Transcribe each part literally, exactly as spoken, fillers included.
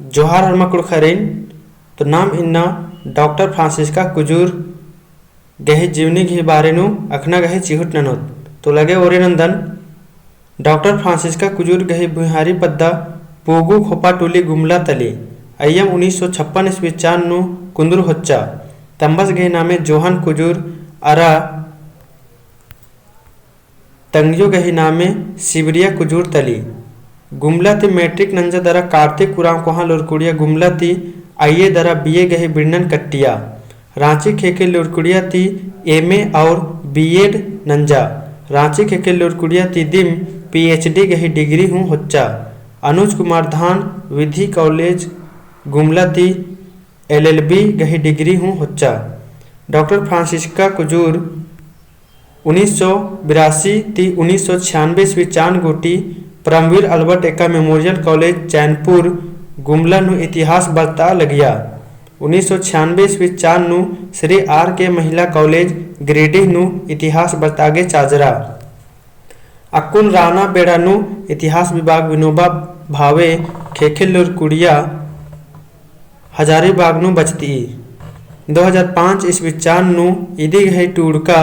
जोहार होरमा कुँड़ुख़रिन। तो नाम इन्ना डॉक्टर फ्रांसिस्का कुजूर गही जीवनी गही बारे नू अख़ना गही चिहुट ननोत। तो लगे ओरे नन्दन। डॉक्टर फ्रांसिस्का कुजूर गही भुइँहारी पद्दा पूगू खोपा टोली गुमला तली। अइय्यम उन्नीस सौ छप्पन ईस्वी चान नू कुन्दुर होच्चा। तम्बस गही नामे जोहान कुजूर अरा तंग्यो गही नामे सिबरिया कुजूर तली। गुमला ती मैट्रिक नंजा दरा कार्तिक उराँव कोहाँ लुरकुड़िया गुमला ती आईए दरा बीए गही बिड़नन कट्टिया। राँची ख़ेख़ेल लुरकुड़िया ती एमए और बीएड नंजा। राँची ख़ेख़ेल लुरकुड़िया ती दिम पीएचडी गही डिग्री हूँ होच्चा। अनुज कुमार धान विधि कॉलेज गुमला ती एलएलबी गही डिग्री हूँ होच्चा। डॉक्टर फ्रांसिस्का कुजूर उन्नीस सौ बिरासी ती उन्नीस सौ छियानबे ईस्वी चान गूटी परमवीर अल्बर्ट एक्का मेमोरियल कॉलेज चैनपुर गुमला नू इतिहास बरता लगिया। उन्नीस सौ छियानबे ईस्वी चान नू श्री आर के महिला कॉलेज गिरिडीह नू इतिहास बरता गे चाजरा। अक्कुन राना बेड़ा नू इतिहास विभाग विनोबा भावे ख़ेख़ेल लुरकुड़िया हजारीबाग नू बचती। दो हज़ार पाँच ईस्वी चान नू इदी गही टूड़का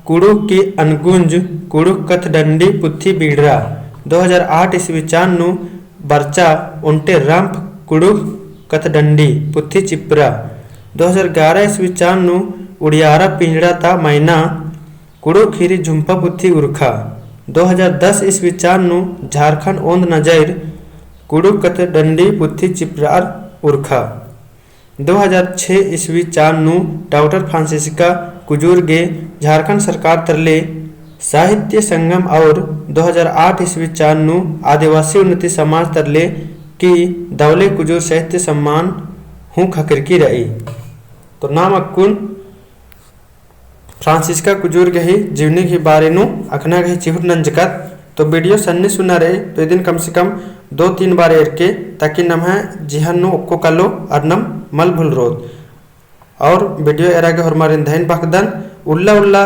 कुड़ुख की अनगुंज कुड़ुख कथडंडी पुथी बीड़रा। दो हज़ार आठ ईस्वी चान नू बरचा ओन्टे रंप कुड़ुख कथडंडी पुथी चिपरा। दो हज़ार ग्यारह ईस्वी चान नू उड़ियारा पिंजड़ा ता मैना कुड़ुख ख़ीरी झुम्पा पुथी उरखा। दो हज़ार दस ईस्वी चान नू झारखंड ओन्द नजैर कुड़ुख कथडंडी पुथी चिपरार उरखा। दो हज़ार छह ईस्वी चान नू डॉक्टर फ्रांसिस्का कुजूर गे झारखंड सरकार तरले साहित्य संगम और दो हज़ार आठ ईस्वी चान नू आदिवासी उन्नति समाज तरले की दौले कुजूर साहित्य सम्मान हूँ ख़क्खरकी रई। तो नाम अक्कुन फ्रांसिस्का कुजूर गही जीवनी गही बारे नू अख़ना गही चिहुट नंजकत। तो video सन्नी सुना रई तो इदिन कम से कम दो तीन बार एरके, ताकि नम्है जिहन नू ओक्को कालो अर नाम मल भुलरोत। और video एरा गे होरमारिन धैन बअदन। उल्ला उल्ला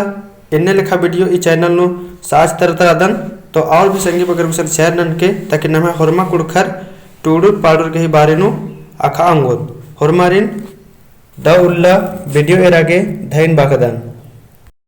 एन्ने लेखा video ई channel नू साझ तरता रअदन। तो और भी संगी बगर गुसन share ननके, ताकि नम्है होरमा कुँड़ुख़र टूड़ुर पाड़ुर गही बारे नू अख़ा ओंगोत। होरमारिन दव उल्ला video एरा गे धैन बअदन।